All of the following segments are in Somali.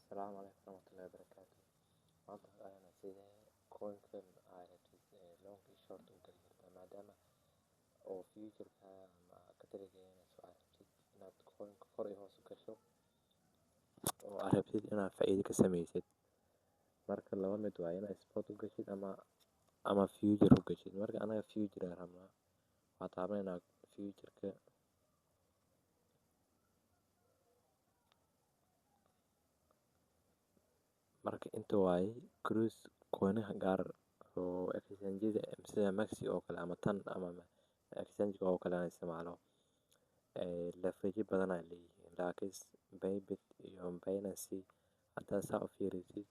Asalaamu calaykum waraxmatullaahi wabarakaatu. Maanta waxaan sidee coinkan aad rabtid long iyo short u gali kartaa, maadaama oo future-ka ama ka talagelinayso aad rabtid inaad coinka kor iyo hoos u gasho oo aad rabtid inaad faa'iido ka sameysid. Marka laba mid waa inaad spot u gashid ama future u gashid. Marka anaga future aan rabnaa, waxaa taabanaynaa future-ka. Marka inta waaye cruise coinaha gaar oo exchange-yada sida MEXC oo kale ama tan ama exchange oo kale aan isticmaalo, leverage badan ay leeyihiin. Laakiin Bybit iyo Binance haddaa saa u fiirisid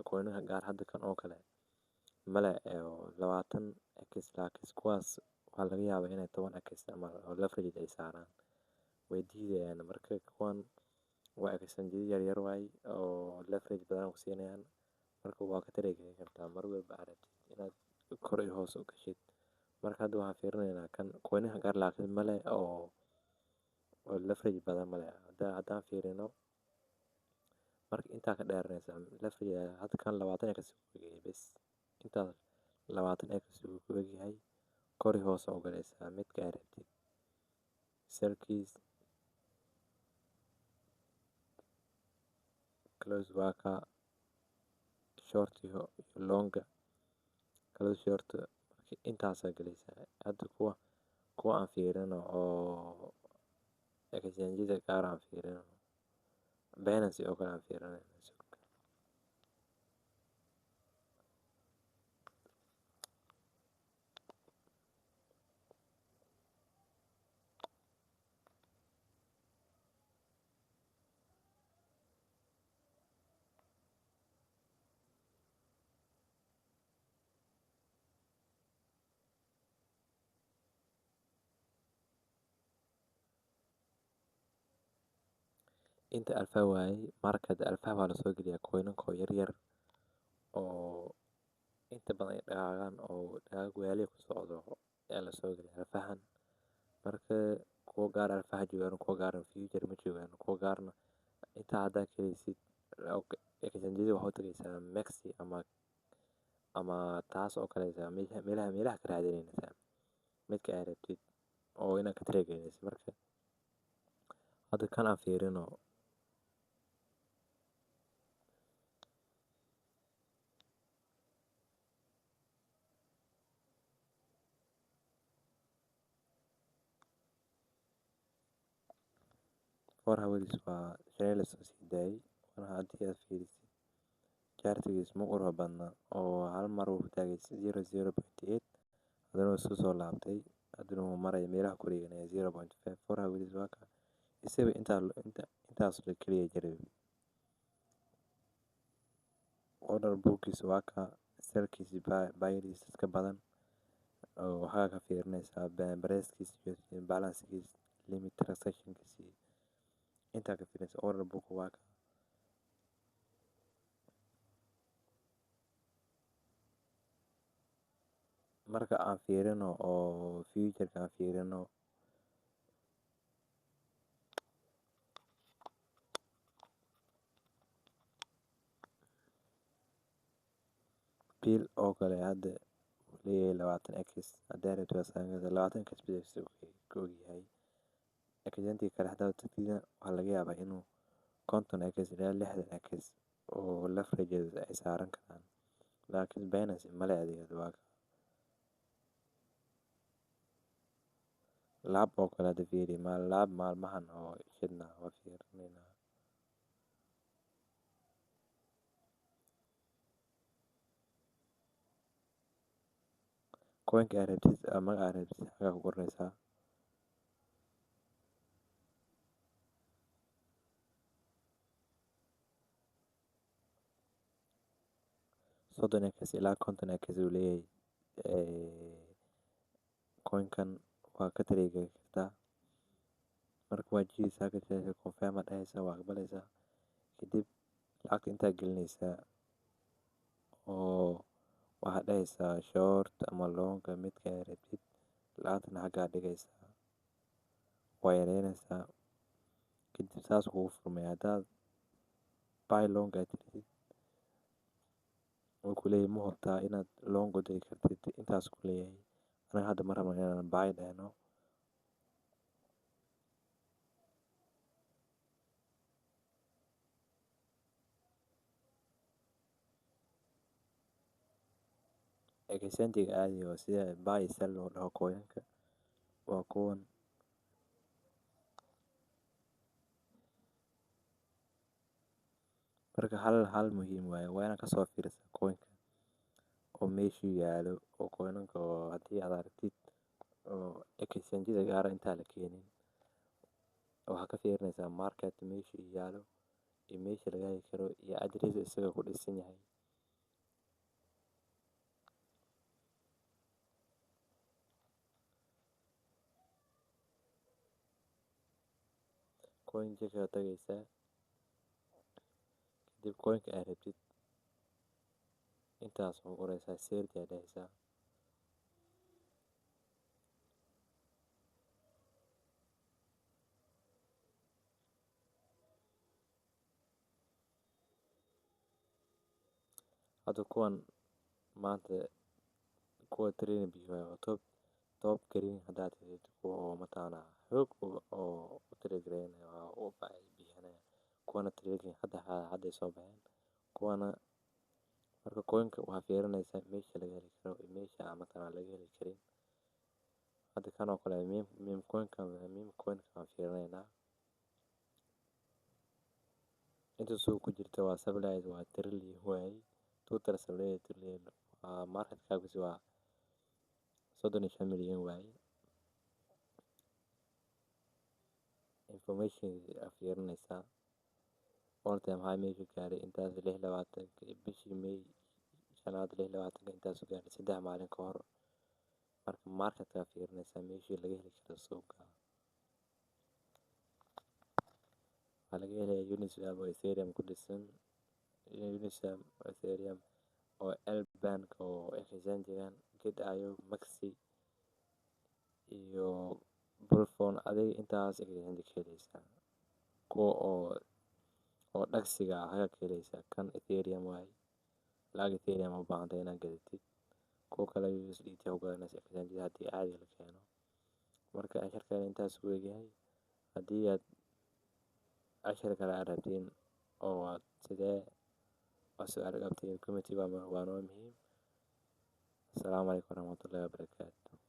coinaha gaar hadda kan oo kale male 20x, laakiin kuwaas waxaa laga yaabaa inay 10x ama leverage ay saaraan, way diidayaan. Marka kuwan waa exchange yar yar waay oo leverage badan ku siinayaan. Marka waa ka talagelin kartaa mar walba aad rabtid inaad kor iyo hoos u gashid. Marka hadda waxaan fiirinaynaa kan coinaha gaar, laakiin male oo leverage badan male. Haddaan fiirino, marka intaa ka dheeranaysa leverage hadda kan 20x uu ku egyahay bes. Intaas 20x uu ku egyahay, kor iyo hoos u galaysaa midka aad rabtid. Sellkiis close waa ka short iyo longa close short. Marka intaasaa galaysaa. Hadda kuwa aan fiirino oo exchange-yada gaar aan fiirino, Binance oo kale aan fiirinayna. Inta alpha waaye. Marka alpha waa lasoo geliyaa coinanka oo yar yar oo inta badan ay dhaqaaqaan oo dhaqaaq waali ku socdo ayaa lasoo geliyaa alphahan. Marka kuwa gaar alphaha joogaan, kuwa gaarna future ma joogaan, kuwa gaarna intaa haddaa kelisid exchange-yada waxaa u tagaysaa MEXC ama taas oo kale, meelaha ka raadinaysaa midka aad rabtid oo inaad ka talagelinaysid. Marka hadda kan aan fiirino, 4 hours waa shalay lasoo sii daayay. Waana haddii aad fiirisid chartigiis ma qurux badna oo hal mar uu taagay 00.8, haddana wuu isku soo laabtay, haddana wuu maraya meelaha ku wareeganaya 0.5. 4 hours waa ka isaga intaa intaas la keliya jiray. Order bookkiisa waa ka sellkiisa, buyerkiisa iska badan oo waxaa ka fiirinaysaa pricekiisa iyo balancekiisa, limit transactionkiisa intaa ka fiirinaysa. Order book waa ka marka aan fiirino oo future-ka aan fiirino. Bill oo kale hadda uu leeyahay 20x. Haddaa rabtid waa saaran kartaa, 20x bes uu ku ogyahay. Exchange kale haddaad tagtidna waxaa laga yaabaa inuu 50x ilaa 60x oo leverage ay saaran karaan, laakiin Binance male adeegado. Waa laab oo kale hadda fiiri laab maalmahan oo shidna waa fiirinaynaa. Coinka aad rabtid ama magaca aad rabtid xagaa ku qoranaysaa. 30x ilaa 50x uu leeyahay coinkan, waa ka tareegi kartaa. Marka waa jiidaysaa, ka confirm aad dhahaysaa, waa aqbalaysaa. Kadib lacagta intaa gelinaysaa oo waxaad dhahaysaa short ama long midka aad rabtid. Lacagtana xaggaa dhigaysaa, waa yareynaysaa. Kadib saas kugu furmaya haddaad Buy long aad tirtid, wuu ku leeyahay ma hubtaa inaad long u diri kartid? Intaas ku leeyahay. Anaga hadda ma rabno inaan buy dhahno. Exchange-ga caadiga oo sida buy sell loo dhaho coin-ka waa kuwan. Marka hal hal muhiim waaye, waa inaad kasoo fiirisaa coin-ka oo meeshuu yaalo, oo coin-ka oo haddii aad aragtid oo exchange-da gaara intaa la keenin, waxaa ka fiirinaysaa market meeshuu yaalo iyo meesha laga heli karo iyo address isaga ku dhisan yahay. Coin check aad tagaysaa, kadib coin-ka aad rabtid intaas oo qoraysaa, search aad dhahaysaa. Hadda kuwan maanta kuwa training bixiyo waa top green. Haddaad tagtid kuwa oo mataqaanaa xoog oo u trade gareynaya oo u bixinaya, kuwana trading hadda hadday soo baxeen kuwana. Marka coin-ka waxaa fiirinaysaa meesha laga heli karo iyo meesha aan mataqaanaa laga heli karin. Hadda kan oo kale meme coin-ka, meme coin-ka waan fiirinaynaa. Inta suuq ku jirta waa supply waa trillion waaye, total supply trillion waa, market cap waa 35 milyan waaye. Information aad fiirinaysaa, all time high meesha gaaray intaas 26 bishii May shanaad, 26 intaas gaaray 3 maalin ka hor. Marka market-ka fiirinaysaa meeshii laga heli karo suuqa. Waxaa laga helayaa Uniswap oo Ethereum ku dhisan, Uniswap oo Ethereum oo LBank oo exchange-gan, Gate.io, MEXC iyo Pulse. Adiga intaas exchange ka helaysaa, kuwa oo dhagsiga ah ayaa ka helaysaa. Kan Ethereum waaye, lacag Ethereum u baahantahay inaad gadatid. Kuwa kale USDT u gadanaysa exchange haddii caadi la keeno. Marka casharkan intaas ku egyahay. Haddii aad cashar kale aad rabtiin oo aad sidee oo su'aal qabtiin, comment waa noo muhiim. Asalaamu calaykum waraxmatullaahi wabarakaatu.